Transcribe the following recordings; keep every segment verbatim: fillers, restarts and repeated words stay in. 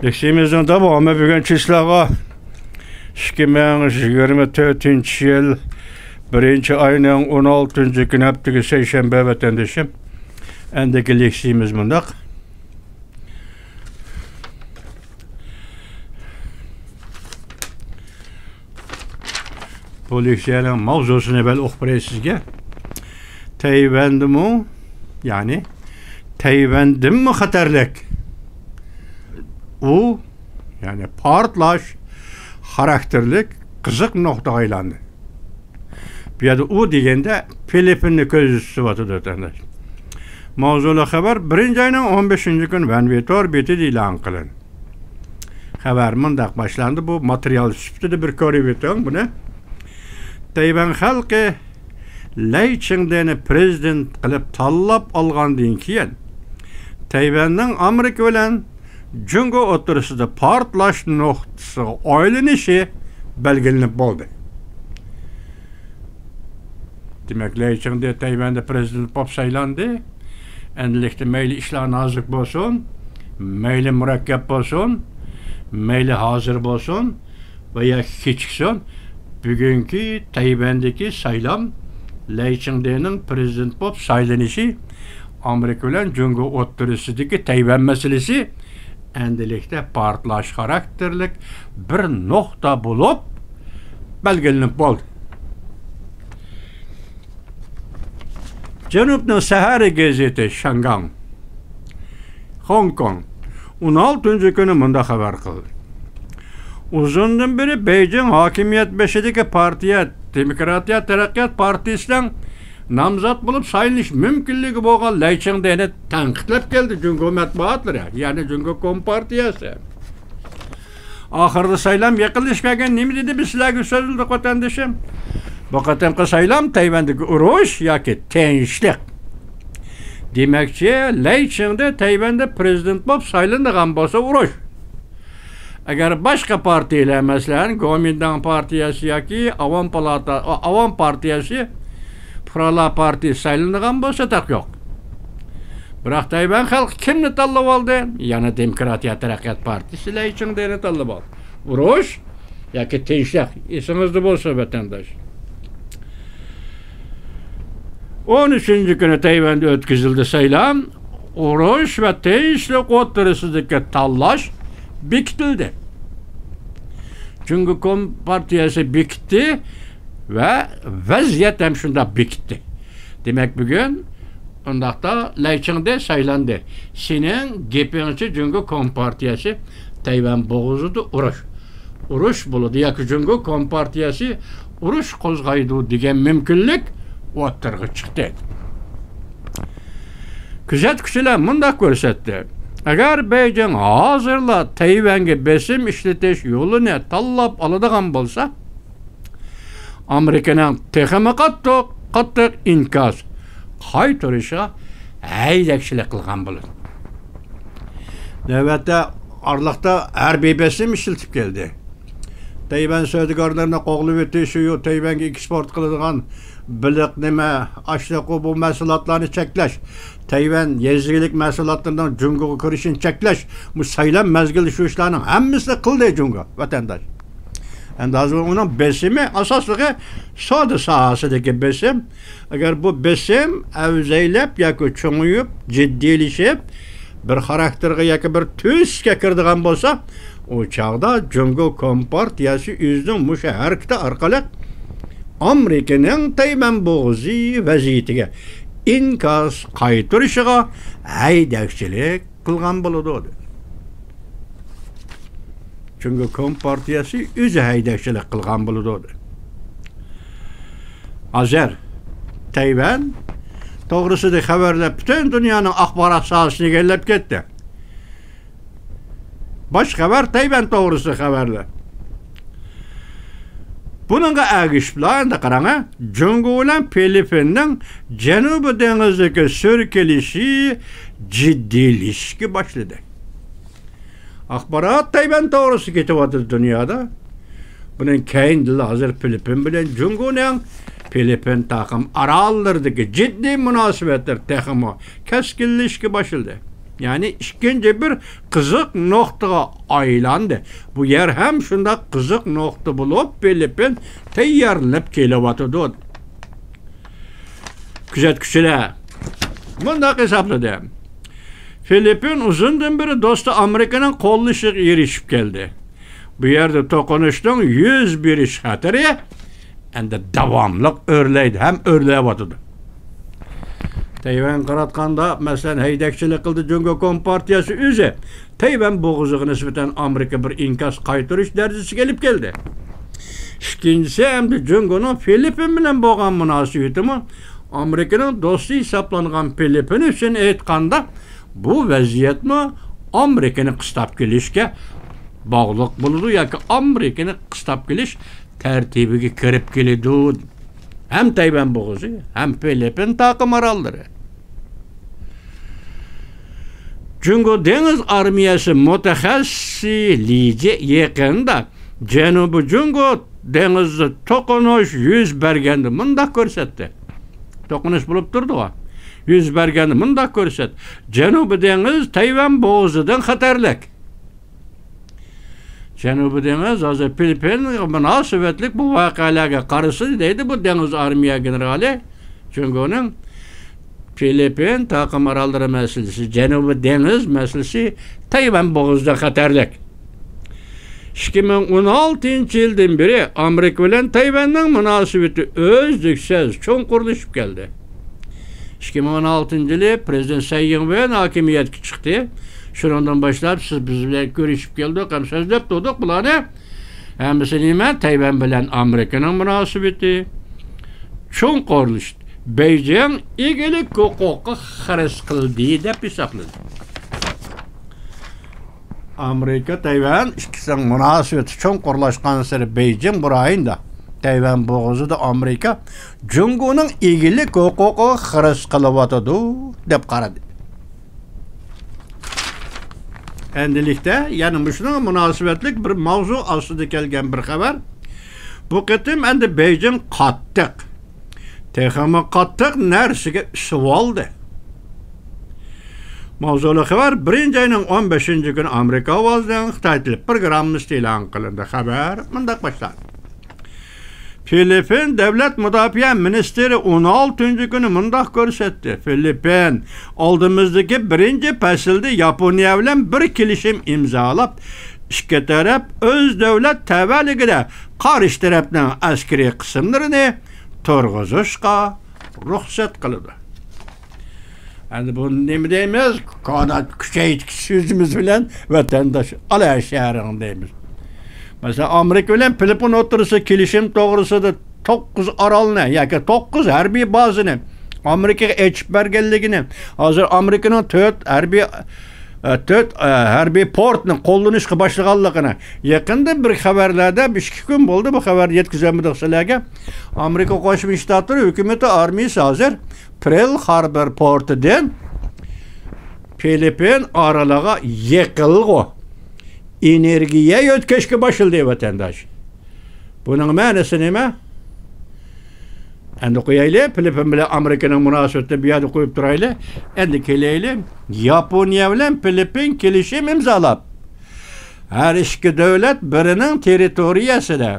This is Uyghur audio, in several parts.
لېكسىيىمىزنىڭ داۋامى بۈگۈن چىسلاغا ئىككى مىڭ يىگىرمە تۆتىنچى يىل بىرىنچى ئاينىڭ ئون ئالتىنچى كۈنى ھەپتىگە سەيشەنبە ۋەتەندىشىم. ئەندىكى لېكسىيىمىز مۇنداق. بۇ لېكسىيەنىڭ ماۋزۇسىنى بەل ئوقۇپ بېرەي سىزگە. تەيۋەندىمۇ، يەنى تەيۋەندىنمۇ خەتەرلىك، ئۇ، يەنى پارتلاش خاراكتېرلىك قىزىق نۇقتىغا ئايلاندى. بۇ يەردە ئۇ دېگەندە فىلىپپىننى كۆزدە تۇتۇۋاتىدۇ، ۋەتەنداش. ماۋزۇلۇق خەۋەر بىرىنچى ئاينىڭ ئون بەشىنچى كۈنى ۋەن ۋېيتور بېتىدە ئېلان قىلىندى. خەۋەر مۇنداق باشلاندى. بۇ ماتېرىيال سۈپىتىدە بىر كۆرۈۋېتىڭ بۇنى. تەيۋەن خەلقى لەي چىڭدېنى پىرېزىدېنت قىلىپ تاللاپ ئالغاندىن كېيىن، تەيۋەننىڭ ئامېرىكا بىلەن جۇڭگو ئوتتۇرىسىدا پارتلاش نۇقتىسىغا ئايلىنىشى بەلگىلىنىپ بولدى. دېمەك، لەي چىڭدې تەيۋەندە پىرېزىدېنت بولۇپ سايلاندى. ئەمدىلىكتە مەيلى ئىشلار نازۇك بولسۇن، مەيلى مۇرەككەپ بولسۇن، مەيلى ھازىر بولسۇن ۋە ياكى كېچىكسۇن، بۈگۈنكى تەيۋەندىكى سايلام، لەي چىڭدېنىڭ پىرېزىدېنت بولۇپ سايلىنىشى، ئامېرىكا بىلەن جۇڭگو ئوتتۇرىسىدىكى تەيۋەن مەسىلىسى ئەمدىلىكتە پارتلاش خاراكتېرلىك بىر نۇقتا بولۇپ بەلگىلىنىپ بولدى. جەنۇبنىڭ سەھەرى گېزىتى شياڭگاڭ، خوڭكوڭ، ئون ئالتىنچى كۈنى مۇنداق خەۋەر قىلدى. ئۇزۇندىن بېرى بېيجىڭ ھاكىمىيەت بېشىدىكى پارتىيە، دېموكراتىيە تەرەققىيات پارتىيىسىنىڭ نامزات بولۇپ سايلىنىش مۇمكىنلىكى بولغان لەي چىڭدېنى تەنقىدلەپ كەلدى جۇڭگو مەتبۇئاتلىرى، يەنى جۇڭگو كومپارتىيەسى. ئاخىرىدا سايلام يېقىنلىشىپ كەلگەن، نېمە دېدى؟ بىز سىلەرگە سۆزلىدۇق، ۋەتەندىشىم. بۇ قېتىمقى سايلام تەيۋەندىكى ئۇرۇش ياكى تىنچلىق. دېمەكچى، لەي چىڭدې تەيۋەندە پىرېزىدېنت بولۇپ سايلىنىدىغان بولسا، ئۇرۇش. ئەگەر باشقا پارتىيىلەر، مەسىلەن، گومىنداڭ پارتىيەسى ياكى ئاۋام پالاتا، ئاۋام پارتىيەسى، پۇقرالار پارتىيىسى سايلىنىدىغان بولسا، تەق يوق. بىراق تەيۋەن خەلقى كىمنى تاللىۋالدى؟ يەنە دېموكراتىيە تەرەققىيات پارتىيىسى لەي چىڭدېنى تاللىۋالدى. ئۇرۇش ياكى تىنچلىق، ئېسىڭىزدە بولسۇن، ۋەتەنداش. ئون ئۈچىنچى كۈنى تەيۋەندە ئۆتكۈزۈلدى سايلام. ئۇرۇش ۋە تىنچلىق ئوتتۇرىسىدىكى تاللاش بېكىتىلدى. جۇڭگو كومپارتىيەسى بېكىتتى ۋە ۋەزىيەت ھەم شۇنداق بېكىتتى. دېمەك، بۈگۈن ئۇنداقتا لەي چىڭدې سايلاندى. سېنىڭ گېپىڭچە جۇڭگو كومپارتىيەسى تەيۋەن بوغۇزىدا ئۇرۇش، ئۇرۇش بولىدۇ ياكى جۇڭگو كومپارتىيەسى ئۇرۇش قوزغايدۇ دېگەن مۇمكىنلىك ئوتتۇرىغا چىقتى. كۆزەتكۈچىلەر مۇنداق كۆرسەتتى: ئەگەر بېيجىڭ ھازىرلا تەيۋەنگە بېسىم ئىشلىتىش يولىنى تاللاپ ئالىدىغان بولسا، ئامېرىكىنىڭ تېخىمۇ قاتتىق، قاتتىق ئىنكاس قايتۇرۇشىغا ھەيدەكچىلىك قىلغان بولىدۇ. نۆۋەتتە ئارىلىقتا ھەربىي بېسىم ئىشلىتىپ كەلدى. تەيۋەن سودىگەرلىرىنى قوغلىۋېتىش، شۇ تەيۋەنگە ئېكسپورت قىلىدىغان بېلىق نېمە، ئاشلىق، بۇ مەھسۇلاتلارنى چەكلەش، تەيۋەن يېزا ئىگىلىك مەھسۇلاتلىرىنىڭ جۇڭگوغا كىرىشىنى چەكلەش، بۇ سايلام مەزگىلىدە شۇ ئىشلارنىڭ ھەممىسىنى قىلدى جۇڭگو ۋەتەنداش. ئەمدى ھازىر ئۇنىڭ بېسىمى ئاساسلىقى سودا ساھەسىدىكى بېسىم. ئەگەر بۇ بېسىم ئەۋزەيلەپ ياكى چوڭىيىپ، جىددىيلىشىپ، بىر خاراكتېرغا ياكى بىر تۈسكە كىرىدىغان بولسا، ئۇ چاغدا جۇڭگو كومپارتىيەسى ئۆزىنىڭ مۇشۇ ھەرىكىتى ئارقىلىق ئامېرىكىنىڭ تەيۋەن بوغۇزى ۋەزىيىتىگە ئىنكاس قايتۇرۇشىغا ھەيدەكچىلىك قىلغان بولىدۇ، دېدى. جۇڭگو كومپارتىيەسى ئۆزى ھەيدەكچىلىك قىلغان بولىدۇ، دېدى. ھازىر تەيۋەن توغرىسىدىكى خەۋەرلەر پۈتۈن دۇنيانىڭ ئاخبارات ساھەسىنى ئىگىلەپ كەتتى. باش خەۋەر تەيۋەن توغرىسىدىكى خەۋەرلەر. بۇنىڭغا ئەگىشىپلا، ئەندى قاراڭە، جۇڭگو بىلەن فىلىپپىننىڭ جەنۇبىي دېڭىزدىكى سۈركىلىشى جىددىيلىشىشكە باشلىدى. ئاخبارات تەيۋەن توغرىسىدا كېتىۋاتىدۇ دۇنيادا. بۇنىڭ كەينىدىلا ھازىر فىلىپپىن بىلەن جۇڭگونىڭ، فىلىپپىن تاقىم ئاراللىرىدىكى جىددىي مۇناسىۋەتلىرى تېخىمۇ كەسكىنلىشىشكە باشلىدى. يەنى ئىككىنچى بىر قىزىق نۇقتىغا ئايلاندى. بۇ يەر ھەم شۇنداق قىزىق نۇقتا بولۇپ، فىلىپپىن تەييارلىنىپ كېلىۋاتىدۇ. كۆزەتكۈچىلەر مۇنداق ھېسابلىدى: فىلىپپىن ئۇزۇندىن بېرى دوستى ئامېرىكىنىڭ قوللىشىغا ئېرىشىپ كەلدى. بۇ يەردە توقۇنۇشنىڭ يۈز بېرىش خەتىرى ئەمدى داۋاملىق ئۆرلەيدۇ ھەم ئۆرلەۋاتىدۇ. تەيۋەنگە قاراتقاندا، مەسىلەن، ھەيدەكچىلىك قىلدى. جۇڭگو كومپارتىيەسى ئۆزى تەيۋەن بوغۇزىغا نىسبەتەن ئامېرىكا بىر ئىنكاس قايتۇرۇش دەرىجىسىگە ئېلىپ كەلدى. ئىككىنچىسى، ئەمدى جۇڭگونىڭ فىلىپپىن بىلەن بولغان مۇناسىۋىتىمۇ ئامېرىكىنىڭ دوستى ھېسابلانغان فىلىپپىن ئۈچۈن ئېيتقاندا، بۇ ۋەزىيەتمۇ ئامېرىكىنى قىستاپ كېلىشكە باغلىق بولىدۇ ياكى ئامېرىكىنى قىستاپ كېلىش تەرتىپىگە كىرىپ كېلىدۇ. ھەم تەيۋەن بوغۇزى، ھەم فىلىپپىن تاقىم ئاراللىرى. جۇڭگو دېڭىز ئارمىيەسى مۇتەخەسسىسى لى جې يېقىندا جەنۇبىي جۇڭگو دېڭىزىدا توقۇنۇش يۈز بەرگەندە مۇنداق كۆرسەتتى. توقۇنۇش بولۇپ تۇردىغۇ. يۈز بەرگەندە مۇنداق كۆرسەتتى. جەنۇبىي دېڭىز تەيۋەن بوغۇزىدىن خەتەرلىك. جەنۇبىي دېڭىز ھازىر فىلىپپىنغا مۇناسىۋەتلىك بۇ ۋەقەلەرگە قارىسا، دەيدۇ بۇ دېڭىز ئارمىيە گېنېرالى، جۇڭگونىڭ فىلىپپىن تاقىم ئاراللىرى مەسىلىسى، جەنۇبىي دېڭىز مەسىلىسى تەيۋەن بوغۇزىدا خەتەرلىك. ئىككى مىڭ ئون ئالتىنچى يىلدىن بېرى ئامېرىكا بىلەن تەيۋەننىڭ مۇناسىۋىتى ئۈزلۈكسىز چوڭقۇرلىشىپ كەلدى. ئىككى مىڭ ئون ئالتىنچى يىلى پرېزىدېنت سەي يىڭۋېن ھاكىمىيەتكە چىقتى. شۇنىڭدىن باشلاپ سىز بىز بىلەن كۆرۈشۈپ كەلدۇق ھەم سۆزلەپ تۇردۇق بۇلارنى. ھەممىسى نېمە؟ تەيۋەن بىلەن ئامېرىكىنىڭ مۇناسىۋىتى چوڭقۇرلىشتى. بېيجىڭ ئىگىلىك ھوقۇقى خىرىس قىلدى دەپ ھېسابلىدى. ئامېرىكا، تەيۋەن ئىككىسىنىڭ مۇناسىۋىتى چوڭقۇرلاشقانسېرى بېيجىڭ بۇ رايوندا، تەيۋەن بوغۇزىدا ئامېرىكا جۇڭگونىڭ ئىگىلىك ھوقۇقىغا خىرىس قىلىۋاتىدۇ دەپ قارىدى. ئەمدىلىكتە يەنە مۇشۇنىڭغا مۇناسىۋەتلىك بىر ماۋزۇ ئاستىدا كەلگەن بىر خەۋەر. بۇ قېتىم ئەمدى بېيجىڭ قاتتىق، تېخىمۇ قاتتىق نەرسىگە ئۈسۈۋالدى. ماۋزۇلۇق خەۋەر بىرىنچى ئاينىڭ ئون بەشىنچى كۈنى ئامېرىكا ئاۋازىنىڭ خىتاي تىلى پروگراممىسىدا ئېلان قىلىندى. خەۋەر مۇنداق باشلاندى. فىلىپپىن دۆلەت مۇداپىئە مىنىستىرى ئون ئالتىنچى كۈنى مۇنداق كۆرسەتتى: فىلىپپىن ئالدىمىزدىكى بىرىنچى پەسىلدە ياپونىيە بىلەن بىر كېلىشىم ئىمزالاپ، ئىككى تەرەپ ئۆز دۆلەت تەۋەلىكىدە قارشى تەرەپنىڭ ئەسكىرىي قىسىملىرىنى تۇرغۇزۇشقا رۇخسەت قىلىدۇ. ئەمدى بۇ نېمە دەيمىز؟ كانا كۈچەيتكۈچ سۆزىمىز بىلەن ۋەتەنداش ئالا شەھىرىڭ دەيمىز. مەسىلەن، ئامېرىكا بىلەن فىلىپپىن ئوتتۇرىسىدا كېلىشىم توغرىسىدا توققۇز ئارالنى ياكى توققۇز ھەربىي بازىنى ئامېرىكىغا ئېچىپ بەرگەنلىكىنى، ھازىر ئامېرىكىنىڭ تۆت ھەربىي، ئە، تۆت، ئە، ھەربىي پورتنى قوللىنىشقا باشلىغانلىقىنى، يېقىندا بىر خەۋەرلەردە، بىر ئىككى كۈن بولدى بۇ خەۋەرنى يەتكۈزەلمىدۇق سىلەرگە. ئامېرىكا قوشما شتاتلىرى ھۆكۈمىتى ئارمىيىسى ھازىر پېرل خاربور پورتىدىن فىلىپپىن ئارىلىغا يېقىلغۇ ئېنېرگىيە يۆتكەشكە باشلىدى، ۋەتەنداش. بۇنىڭ مەنىسى نېمە؟ ئەمدى قويايلى، فىلىپپىن بىلەن ئامېرىكىنىڭ مۇناسىۋىتىنى بۇ يەردە قويۇپ تۇرايلى. ئەمدى كېلەيلى، ياپونىيە بىلەن فىلىپپىن كېلىشىم ئىمزالاپ، ھەر ئىككى دۆلەت بىرىنىڭ تېررىتورىيەسىدە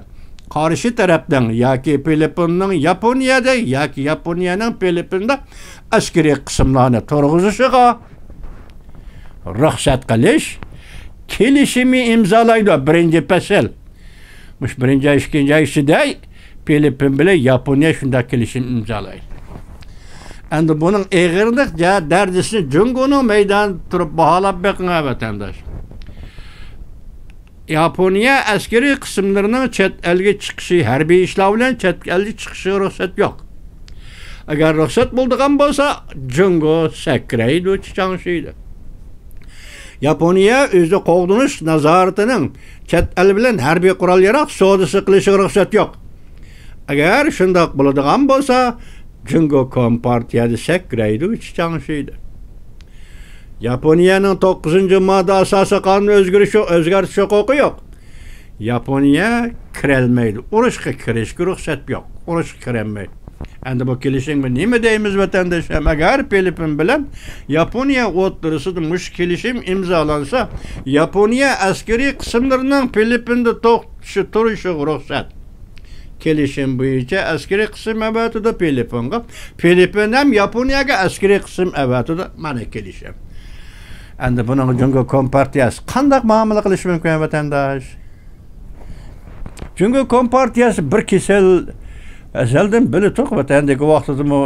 قارشى تەرەپنىڭ ياكى فىلىپپىننىڭ ياپونىيەدە ياكى ياپونىيەنىڭ فىلىپپىندا ئەسكىرىي قىسىملارنى تۇرغۇزۇشىغا رۇخسەت قىلىش كېلىشىمى ئىمزالايدۇ. بىرىنچى پەسىل. مۇشۇ بىرىنچى ئاي، ئىككىنچى ئاي ئىچىدە فىلىپپىن بىلەن ياپونىيە شۇنداق كېلىشىم ئىمزالايدۇ. ئەمدى بۇنىڭ ئېغىرلىق جە-، دەرىجىسىنى جۇڭگونىڭ مەيدانىدا تۇرۇپ باھالاپ بېقىڭ، ۋەتەنداش. ياپونىيە ئەسكىرىي قىسىملىرىنىڭ چەت ئەلگە چىقىشى، ھەربىي ئىشلار بىلەن چەت ئەلگە چىقىشىغا رۇخسەت يوق. ئەگەر رۇخسەت بولىدىغان بولسا، جۇڭگو سەكرەيدۇ، چىچاڭشىيدۇ. ياپونىيە ئۆزى قوغدىنىش نازارىتىنىڭ چەت ئەل بىلەن ھەربىي قورال-ياراغ سودىسى قىلىشىغا رۇخسەت يوق. ئەگەر شۇنداق بولىدىغان بولسا، جۇڭگو كومپارتىيەدە سەكرەيدۇ، چىچاڭشىيدۇ. ياپونىيەنىڭ توققۇزىنچى ماددا ئاساسىي قانۇن ئۆزگىرىش، ئۆزگەرتىش ھوقۇقى يوق. ياپونىيە كىرەلمەيدۇ. ئۇرۇشقا كىرىشكە رۇخسەت يوق. ئۇرۇشقا كىرەلمەيدۇ. ئەمدى بۇ كېلىشىمگە نېمە دەيمىز، ۋەتەنداشلار؟ ئەگەر فىلىپپىن بىلەن ياپونىيە ئوتتۇرىسىدا مۇشۇ كېلىشىم ئىمزالانسا، ياپونىيە ئەسكىرىي قىسىملىرىنىڭ فىلىپپىندا توختىشى، تۇرۇشىغا رۇخسەت. كېلىشىم بويىچە ئەسكىرىي قىسىم ئەۋەتىدۇ فىلىپپىنغا. فىلىپپىن ھەم ياپونىيەگە ئەسكىرىي قىسىم ئەۋەتىدۇ. مانا كېلىشىم. ئەمدى بۇنىڭغا جۇڭگو كومپارتىيەسى قانداق مۇئامىلە قىلىشى مۇمكىن، ۋەتەنداش؟ جۇڭگو كومپارتىيەسى بىر كېسەل، ئەزەلدىن بىلىتۇق، ۋەتەندىكى ۋاقتىدىمۇ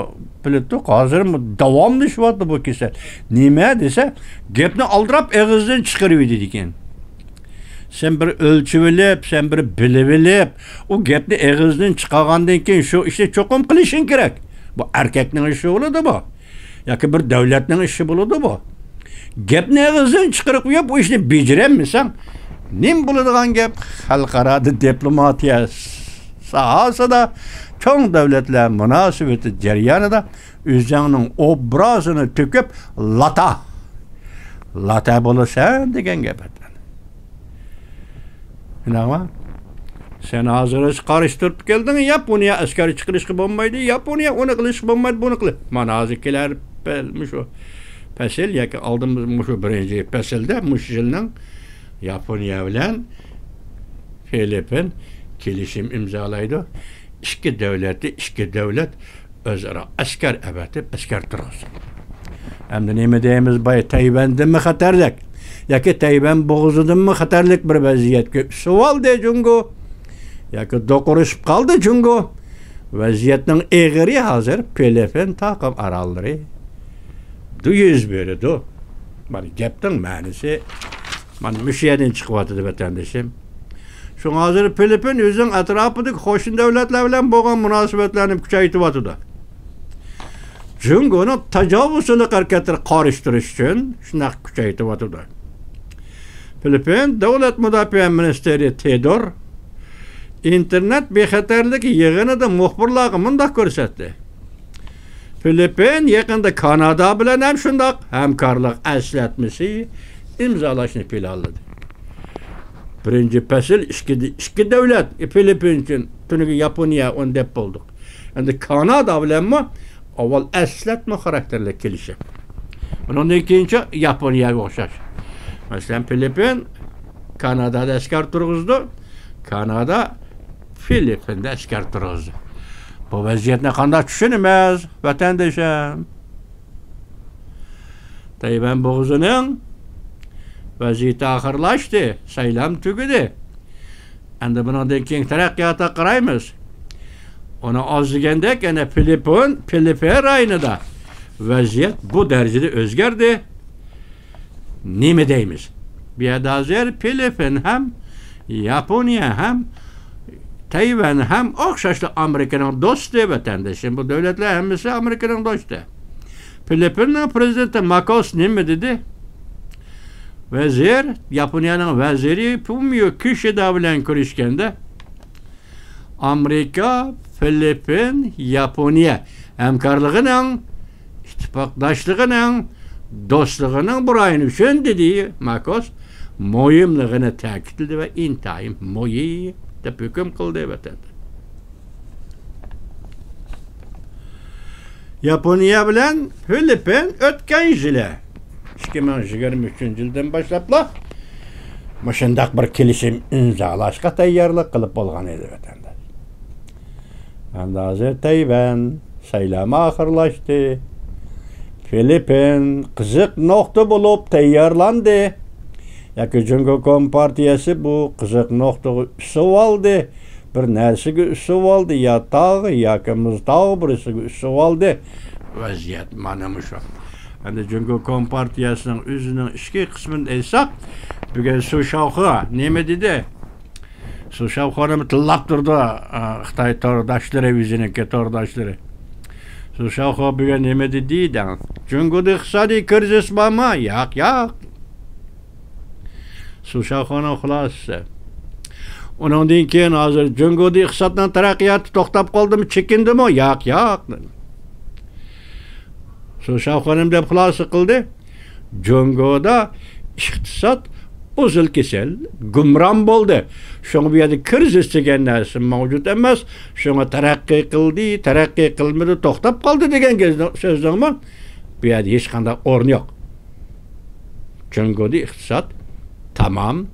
بىلىتۇق، ھازىرمۇ داۋاملىشىۋاتىدۇ بۇ كېسەل. نېمە دېسە، گەپنى ئالدىراپ ئېغىزدىن چىقىرىۋېتىدىكەن. سەن بىر ئۆلچىۋېلىپ، سەن بىر بىلىۋېلىپ، ئۇ گەپنى ئېغىزدىن چىقارغاندىن كېيىن شۇ ئىشنى چوقۇم قىلىشىڭ كېرەك. بۇ ئەركەكنىڭ ئىشى بولىدۇ بۇ. ياكى بىر دۆلەتنىڭ ئىشى بولىدۇ بۇ. گەپنى ئېغىزدىن چىقىرىپ قويۇپ، ئۇ ئىشنى بېجىرەلمىسەڭ، نېمە بولىدىغان گەپ؟ خەلقئارادا دىپلوماتىيە ساھەسىدە چوڭ دۆلەتلەر مۇناسىۋىتى جەريانىدا ئۆزۈڭنىڭ ئوبرازىنى تۆكۈپ، لاتا، لاتا بولىسەن دېگەن گەپ. ئىناڭما؟ سەن ھازىر قارشى تۇرۇپ كەلدىڭ، ياپونىيە ئەسكەر چىقىرىشقا بولمايدۇ، ياپونىيە ئۇنى قىلىشقا بولمايدۇ، بۇنى قىلىش. مانا ھازىر كېلەر پەل-، مۇشۇ پەسىل ياكى ئالدىمىز مۇشۇ بىرىنچى پەسىلدە مۇشۇ يىلنىڭ ياپونىيە بىلەن فىلىپپىن كېلىشىم ئىمزالايدۇ. ئىككى دۆلەتتە ئىككى دۆلەت ئۆزئارا ئەسكەر ئەۋەتىپ، ئەسكەر تۇرغۇزدى. ئەمدى نېمە دەيمىز؟ باي تەيۋەندىنمۇ خەتەرلىك ياكى تەيۋەن بوغۇزىدىنمۇ خەتەرلىك بىر ۋەزىيەتكە چۈشۈۋالدى جۇڭگو ياكى دوقۇرۇشۇپ قالدى جۇڭگو. ۋەزىيەتنىڭ ئېغىرى ھازىر فىلىپپىن تاقىم ئاراللىرى دۇ يۈز بېرىدۇ. مانا گەپنىڭ مەنىسى مانا مۇشۇ يەردىن چىقىۋاتىدۇ، ۋەتەندىشىم. شۇڭا ھازىر فىلىپپىن ئۆزىنىڭ ئەتراپىدىكى قوشنا دۆلەتلەر بىلەن بولغان مۇناسىۋەتلەرنى كۈچەيتىۋاتىدۇ. جۇڭگونىڭ تاجاۋۇزچىلىق ھەرىكەتلىرىگە قارشى تۇرۇش ئۈچۈن شۇنداق كۈچەيتىۋاتىدۇ. فىلىپپىن دۆلەت مۇداپىئە مىنىستىرى تېدور ئىنتېرنېت بىخەتەرلىكى يىغىنىدا مۇخبىرلارغا مۇنداق كۆرسەتتى. فىلىپپىن يېقىندا كانادا بىلەن ھەم شۇنداق ھەمكارلىق ئەسلەتمىسى ئىمزالاشنى پىلانلىدى. بىرىنچى پەسىل ئىككى، ئىككى دۆلەت، فىلىپپىن ئۈچۈن، تۈنۈگۈن ياپونىيە ئون دەپ بولدۇق. ئەمدى كانادا بىلەنمۇ ئاۋۋال ئەسلەتمە خاراكتېرلىك كېلىشىم. ئۇنىڭدىن كېيىنچە ياپونىيەگە ئوخشاش. مەسىلەن، فىلىپپىن كانادادا ئەسكەر تۇرغۇزىدۇ، كانادا فىلىپپىندا ئەسكەر تۇرغۇزدى. بۇ ۋەزىيەتنى قانداق چۈشىنىمىز، ۋەتەندىشىم؟ تەيۋەن بوغۇزىنىڭ ۋەزىيىتى ئاخىرلاشتى، سايلام تۈگىدى. ئەمدى بۇنىڭدىن كېيىنكى تەرەققىياتقا قارايمىز. ئۇنى ئاز دېگەندەك، يەنە فىلىپپىن، فىلىپپىن رايونىدا ۋەزىيەت بۇ دەرىجىدە ئۆزگەردى. نېمە دەيمىز؟ بۇ يەردە ھازىر فىلىپپىن ھەم، ياپونىيە ھەم، تەيۋەن ھەم ئوخشاشلا ئامېرىكىنىڭ دوستى، ۋەتەندىشىم. بۇ دۆلەتلەر ھەممىسى ئامېرىكىنىڭ دوستى. فىلىپپىننىڭ پرېزىدېنتى ماكوس نېمە دېدى؟ ۋەزىر، ياپونىيەنىڭ ۋەزىرى فۇمىيو كىشىدا بىلەن كۆرۈشكەندە، ئامېرىكا، فىلىپپىن، ياپونىيە ھەمكارلىقىنىڭ، ئىتتىپاقداشلىقىنىڭ، دوستلۇقىنىڭ بۇ رايون ئۈچۈن، دېدى ماكوس، مۇھىملىقىنى تەكىتلىدى ۋە ئىنتايىن مۇھىم دەپ ھۆكۈم قىلدى، ۋەتەندە. ياپونىيە بىلەن فىلىپپىن ئۆتكەن يىلى، ئىككى مىڭ يىگىرمە ئۈچىنچى يىلدىن باشلاپلا مۇشۇنداق بىر كېلىشىم ئىمزالاشقا تەييارلىق قىلىپ بولغان ئىدى، ۋەتەنداش. ئەمدى ھازىر تەيۋەن سايلامى ئاخىرلاشتى. فىلىپپىن قىزىق نۇقتا بولۇپ تەييارلاندى. ياكى جۇڭگو كومپارتىيەسى بۇ قىزىق نۇقتىغا ئۈسۈۋالدى. بىر نەرسىگە ئۈسۈۋالدى، يا تاغ، ياكى مۇز تاغ بىرسىگە ئۈسۈۋالدى. ۋەزىيەت مانا مۇشۇ. ئەمدى جۇڭگو كومپارتىيەسىنىڭ ئۆزىنىڭ ئىچكى قىسمىنى ئېيتساق، بۈگۈن سۇ شاۋخۇا نېمە دېدى؟ سۇ شاۋخۇانىمۇ تىللاپ تۇرىدۇ، ئا، خىتاي تورداشلىرى، ئۆزىنىڭكى تورداشلىرى. سۇ شاۋخۇا بۈگۈن نېمە دېدى دەڭ؟ جۇڭگودا ئىقتىسادىي كىرىزىس بارمۇ؟ ياق، ياق. سۇ شاۋخۇانىڭ خۇلاسىسى. ئۇنىڭدىن كېيىن ھازىر جۇڭگودا ئىقتىسادنىڭ تەرەققىياتى توختاپ قالدىمۇ، چېكىندىمۇ؟ ياق، ياق. سۇ شاۋخۇانىم دەپ خۇلاسە قىلدى. جۇڭگودا ئىقتىساد ئۇزۇل كېسەل، گۇمران بولدى. شۇڭا بۇ يەردە كىرىزىس دېگەن نەرسە مەۋجۇت ئەمەس. شۇڭا تەرەققىي قىلدى، تەرەققىي قىلمىدى، توختاپ قالدى دېگەن گەزنىڭ-، سۆزنىڭمۇ بۇ يەردە ھېچقانداق ئورنى يوق. جۇڭگودا ئىقتىساد تامام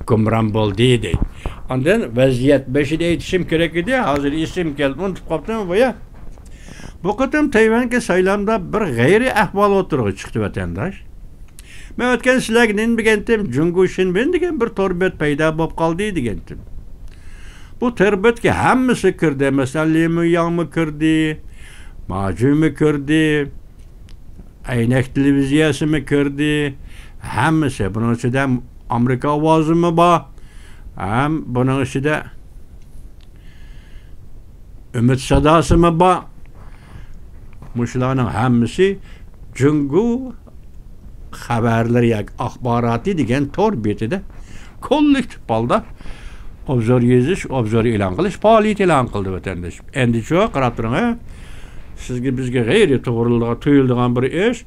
گۇمران بولدى دەيدۇ. ئاندىن ۋەزىيەت بېشىدا ئېيتىشىم كېرەك ئىدى، ھازىر ئېسىمگە كەلدى، ئۇنتۇپ قاپتىمەن بايا. بۇ قېتىم تەيۋەنگە سايلامدا بىر غەيرىي ئەھۋال ئوتتۇرىغا چىقتى، ۋەتەنداش. مەن ئۆتكەن سىلەرگە نېمە دېگەنتىم؟ جۇڭگو شىنبىن دېگەن بىر تور بەت پەيدا بولۇپ قالدى دېگەنتىم. بۇ تور بەتكە ھەممىسى كىردى. مەسىلەن، لى مۇياڭمۇ كىردى، ما جۈنمۇ كىردى، ئەينەك تېلېۋىزىيەسىمۇ كىردى. ھەممىسى. بۇنىڭ ئىچىدە ئامېرىكا ئاۋازىمۇ بار. ھەم بۇنىڭ ئىچىدە ئۈمىد ساداسىمۇ بار. مۇشۇلارنىڭ ھەممىسى جۇڭگو خەۋەرلىرى ياكى ئاخباراتى دېگەن تور بېتىدە كوللېكتىپ ھالدا ئوبزور يېزىش، ئوبزور ئېلان قىلىش پائالىيىتى ئېلان قىلدى، ۋەتەنداش. ئەندىچۇ، قاراپ تۇرۇڭ، ھە. سىزگە، بىزگە غەيرىي توغرىلىدىغان، تۇيۇلىدىغان بىر ئىش.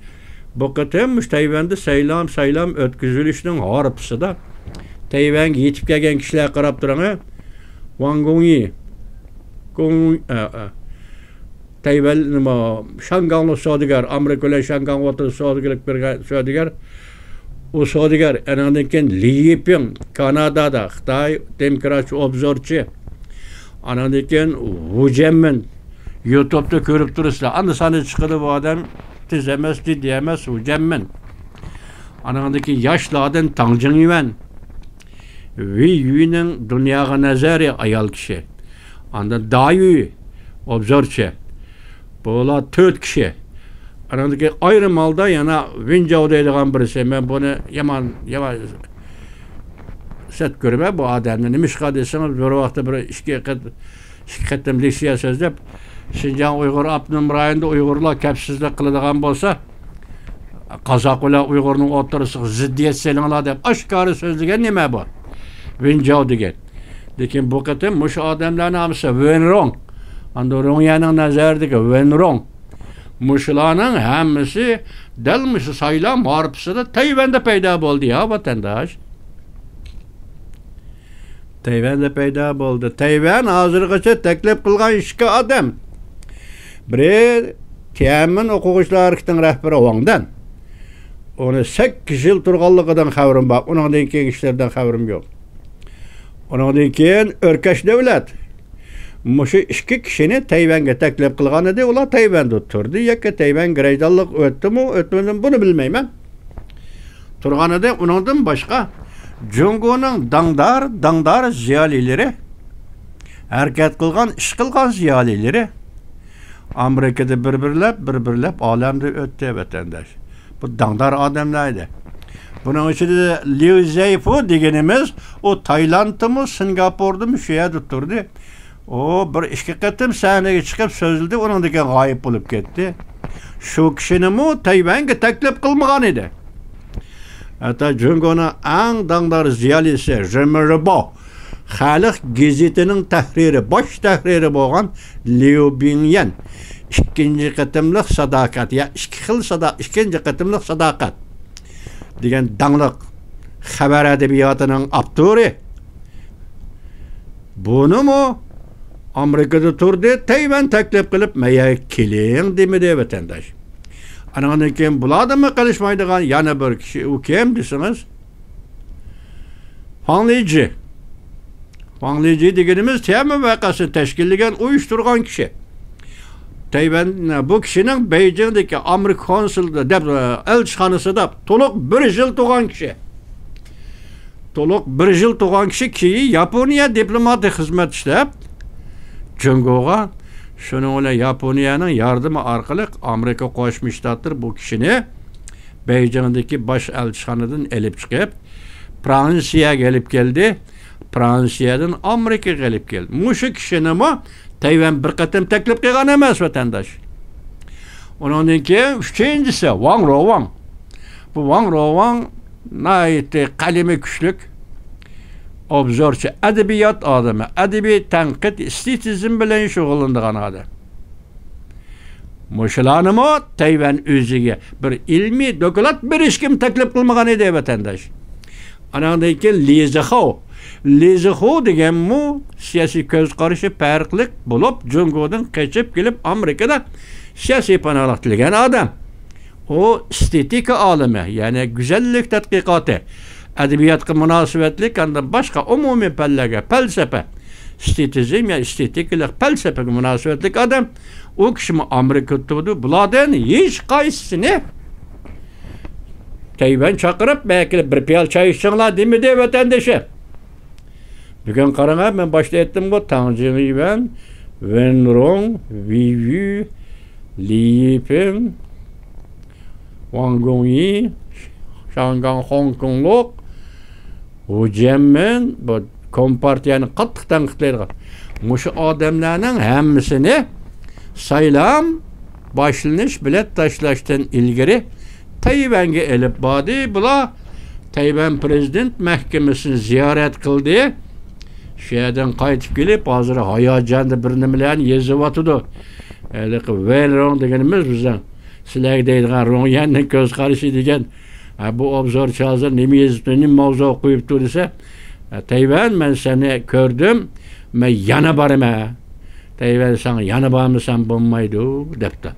بۇ قېتىم مۇشۇ تەيۋەندە سايلام، سايلام ئۆتكۈزۈلۈشنىڭ ھارپىسىدا تەيۋەنگە يېتىپ كەلگەن كىشىلەرگە قاراپ تۇرۇڭ، ھە. ۋاڭ گۇڭيى، گۇڭ، ئە، ئە، تەيۋەن، نېمە، شاڭگاڭلىق سودىگەر، ئامېرىكا بىلەن شاڭگاڭ ئوتتۇرىسىدا سودىگەرلىك بىر سودىگەر، ئۇ سودىگەر، ئانىڭدىن كېيىن لى يىپىڭ، كانادادا خىتاي دېموكراتچى ئوبزورچى، ئانىڭدىن كېيىن ۋۇ جيەنمىن، يۇتۇبتا كۆرۈپ تۇرىسىلەر، ئاندا ساندا چىقىدۇ بۇ ئادەم، تېز ئەمەس، جىددىي ئەمەس، ۋۇ جيەنمىن. ئانىڭدىن كېيىن ياشلاردىن تاڭ جىڭيۈەن، ۋېي يۈينىڭ دۇنياغا نەزەرى، ئايال كىشى. ئاندىن دايۈ، ئوبزورچى. بۇلار تۆت كىشى. ئانىڭدىكى ئايرىم ھالدا يەنە ۋېنجاۋ دەيدىغان بىرسى. مەن بۇنى يامان، يامان سەت كۆرىمەن بۇ ئادەمنى. نېمىشقا دېسىڭىز، بىر ۋاقىتتا بىر ئىككى قېت-، ئىككى قېتىم لېكسىيە سۆزلەپ، شىنجاڭ ئۇيغۇر ئاپتونوم رايونىدا ئۇيغۇرلار كەپسىزلىك قىلىدىغان بولسا، قازاق بىلەن ئۇيغۇرنىڭ ئوتتۇرىسىغا زىددىيەت سېلىڭلار دەپ ئاشكارا سۆزلىگەن نېمە بۇ؟ ۋېنجاۋ دېگەن. لېكىن بۇ قېتىم مۇشۇ ئادەملەرنىڭ ھەممىسى ۋېنروڭ. ئاندىن رۇڭيەنىڭ نەزىرىدىكى ۋېنروڭ. مۇشۇلارنىڭ ھەممىسى دەل مۇشۇ سايلام ھارپىسىدا تەيۋەندە پەيدا بولدى يا، ۋەتەنداش. تەيۋەندە پەيدا بولدى. تەيۋەن ھازىرغىچە تەكلىپ قىلغان ئىككى ئادەم. بىرى تيەنئەنمېن ئوقۇغۇچىلار ھەرىكىتىنىڭ رەھبىرى ۋاڭ دەن. ئۇنى سەككىز يىل تۇرغانلىقىدىن خەۋىرىم بار. ئۇنىڭدىن كېيىنكى ئىشلىرىدىن خەۋىرىم يوق. ئۇنىڭدىن كېيىن ئۆركەش دۆلەت. مۇشۇ ئىككى كىشىنى تەيۋەنگە تەكلىپ قىلغان ئىدى. ئۇلار تەيۋەندە تۇردى. ياكى تەيۋەن گىرەيدانلىق ئۆتتىمۇ، ئۆتمىدىمۇ، بۇنى بىلمەيمەن. تۇرغان ئىدى. ئۇنىڭدىن باشقا جۇڭگونىڭ داڭدار، داڭدار زىيالىيلىرى، ھەرىكەت قىلغان، ئىش قىلغان زىيالىيلىرى ئامېرىكىدا بىر-بىرلەپ، بىر-بىرلەپ ئالەمدىن ئۆتتى، ۋەتەنداش. بۇ داڭدار ئادەملەر ئىدى. بۇنىڭ ئىچىدە ليۇ زەيفۇ دېگىنىمىز، ئۇ تايلاندتىمۇ، سىنگاپوردىمۇ، شۇ يەردە تۇردى. ئۇ بىر ئىككى قېتىم سەھنىگە چىقىپ سۆزلىدى، ئۇنىڭدىن كېيىن غايىب بولۇپ كەتتى. شۇ كىشىنىمۇ تەيۋەنگە تەكلىپ قىلمىغان ئىدى. ھەتتا جۇڭگونىڭ ئەڭ داڭدار زىيالىيسى رېمېربو، خەلق گېزىتىنىڭ تەھرىرى، باش تەھرىرى بولغان ليۇ بىڭيەن ئىككىنچى قېتىملىق ساداقەت، يا ئىككى خىل سادا-، ئىككىنچى قېتىملىق ساداقەت دېگەن داڭلىق خەۋەر ئەدەبىياتىنىڭ ئاپتورى. بۇنىمۇ ئامېرىكىدا تۇردى، تەيۋەن تەكلىپ قىلىپ، مەيە كېلىڭ دېمىدى، ۋەتەنداش. ئانىڭدىن كېيىن بۇلاردىنمۇ قېلىشمايدىغان يەنە بىر كىشى، ئۇ كىم دېسىڭىز، ۋاڭ لىجى. ۋاڭ لىجى دېگىنىمىز تيەنئەنمېن ۋەقەسىنى تەشكىللىگەن، ئۇيۇشتۇرغان كىشى. تەيۋەن، بۇ كىشىنىڭ بېيجىڭدىكى ئامېرىكا كونسۇلىدا، دەپ، ئەلچىخانىسىدا تولۇق بىر يىل تۇرغان كىشى. تولۇق بىر يىل تۇرغان كىشى كېيىن ياپونىيە دىپلوماتىك خىزمەت ئىشلەپ، جۇڭگوغا، شۇنىڭ بىلەن ياپونىيەنىڭ ياردىمى ئارقىلىق ئامېرىكا قوشما شتاتلىرى بۇ كىشىنى بېيجىڭدىكى باش ئەلچىخانىدىن ئېلىپ چىقىپ، فرانسىيەگە ئېلىپ كەلدى. فرانسىيەدىن ئامېرىكىغا ئېلىپ كەلدى. مۇشۇ كىشىنىمۇ تەيۋەن بىر قېتىم تەكلىپ قىلغان ئەمەس، ۋەتەنداش. ئۇنىڭدىن كېيىن ئۈچىنچىسى ۋاڭ روۋاڭ. بۇ ۋاڭ روۋاڭ ناھايىتى قەلىمى كۈچلۈك ئوبزورچى، ئەدەبىيات ئادىمى، ئەدەبىي تەنقىد، ئېستېتىزم بىلەن شۇغۇللىنىدىغان ئادەم. مۇشۇلارنىمۇ تەيۋەن ئۆزىگە بىر ئىلمىي دوكلات بېرىشكىمۇ تەكلىپ قىلمىغان ئىدى، ۋەتەنداش. ئاناندىن كېيىن لى زىخاۋ. لى زىخاۋ دېگەنمۇ سىياسىي كۆز قارىشى پەرقلىق بولۇپ، جۇڭگودىن قېچىپ كېلىپ، ئامېرىكىدا سىياسىي پاناھلىق تىلىگەن ئادەم. ئۇ ئېستېتىكا ئالىمى، يەنى گۈزەللىك تەتقىقاتى، ئەدەبىياتقا مۇناسىۋەتلىك، ئاندىن باشقا ئومۇمىي پەنلەرگە، پەلسەپە، ئېستېتىزم يا ئېستېتىكىلىق پەلسەپىگە مۇناسىۋەتلىك ئادەم. ئۇ كىشىمۇ ئامېرىكىدا تۇرىدۇ. بۇلاردىن ھېچقايسىسىنى تەيۋەن چاقىرىپ، بەكىلا بىر پىيالە چاي ئىچىڭلار دېمىدى ۋەتەندىشى. بۈگۈن قاراڭا، مەن باشتا ئېيتتىمغۇ، تاڭ جىڭيۈەن، ۋېن رۇڭ، ۋېي يۈ، لى يىپىڭ، ۋاڭ گۇڭيى، شاڭگاڭ خوڭكوڭلۇق، ۋۇ جيەنمىن، بۇ كومپارتىيەنى قاتتىق تەنقىدلەيدىغان. مۇشۇ ئادەملەرنىڭ ھەممىسىنى سايلام باشلىنىش، بېلەت تاشلاشتىن ئىلگىرى تەيۋەنگە ئېلىپ باردى. بۇلار تەيۋەن پىرېزىدېنت مەھكىمىسىنى زىيارەت قىلدى. شۇ يەردىن قايتىپ كېلىپ، ھازىر ھاياجاندا بىر نېمىلەرنى يېزىۋاتىدۇ. ھېلىقى ۋېن رۇڭ دېگىنىمىز بىزنىڭ سىلەرگە دەيدىغان رۇڭيەننىڭ كۆز قارىشى دېگەن، ھە، بۇ ئوبزورچى ھازىر نېمە يېزىپتۇ، نېمە ماۋزۇ قويۇپتۇ دېسە، ھە، تەيۋەن، مەن سېنى كۆردۈم، مەن يەنە بارىمەن. تەيۋەن، ساڭا يەنە بارمىسام بولمايدۇ، دەپتۇ.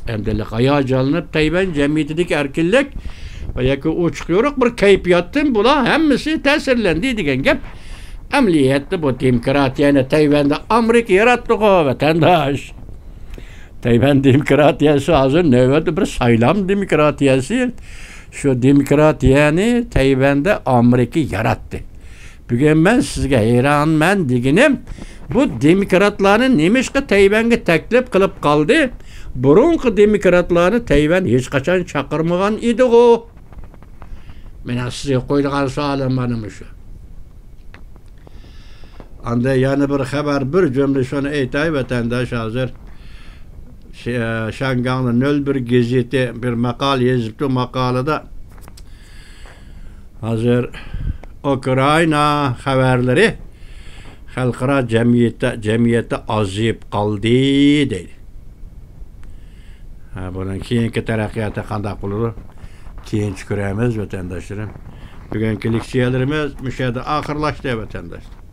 ئەمدى ھاياجانلىنىپ، تەيۋەن جەمئىيىتىدىكى ئەركىنلىك ۋە ياكى ئوچۇق يورۇق بىر كەيپىياتتىن بۇلار ھەممىسى تەسىرلەندى دېگەن گەپ. ئەمەلىيەتتە بۇ دېموكراتىيەنى تەيۋەندە ئامېرىكا ياراتتىغۇ، ۋەتەنداش. تەيۋەن دېموكراتىيەسى ھازىر نۆۋەتتە بىر سايلام دېموكراتىيەسى. شۇ دېموكراتىيەنى تەيۋەندە ئامېرىكا ياراتتى. بۈگۈن مەن سىزگە ھەيرانمەن دېگىنىم، بۇ دېموكراتلارنى نېمىشقا تەيۋەنگە تەكلىپ قىلىپ قالدى؟ بۇرۇنقى دېموكراتلارنى تەيۋەن ھېچقاچان چاقىرمىغان ئىدىغۇ؟ مېنىڭ سىزگە قويىدىغان سوئالىم مانا مۇشۇ. ئاندىن يەنە بىر خەۋەر، بىر جۈملە شۇنى ئېيتاي، ۋەتەنداش، ھازىر ش-، شياڭگاڭدا نۆل بىر گېزىتى بىر ماقالە يېزىپتۇ. ماقالىدا ھازىر ئۇكرائىنا خەۋەرلىرى خەلقئارا جەمئىيەتتە، جەمئىيەتتە ئازىيىپ قالدى دەيدۇ. ھە، بۇنىڭ كېيىنكى تەرەققىياتى قانداق بولىدۇ؟ كېيىنچە كۆرەرمىز، ۋەتەنداشلىرىم. بۈگۈنكى لېكسىيەلىرىمىز مۇشۇ يەردە ئاخىرلاشتى، ۋەتەنداشلار.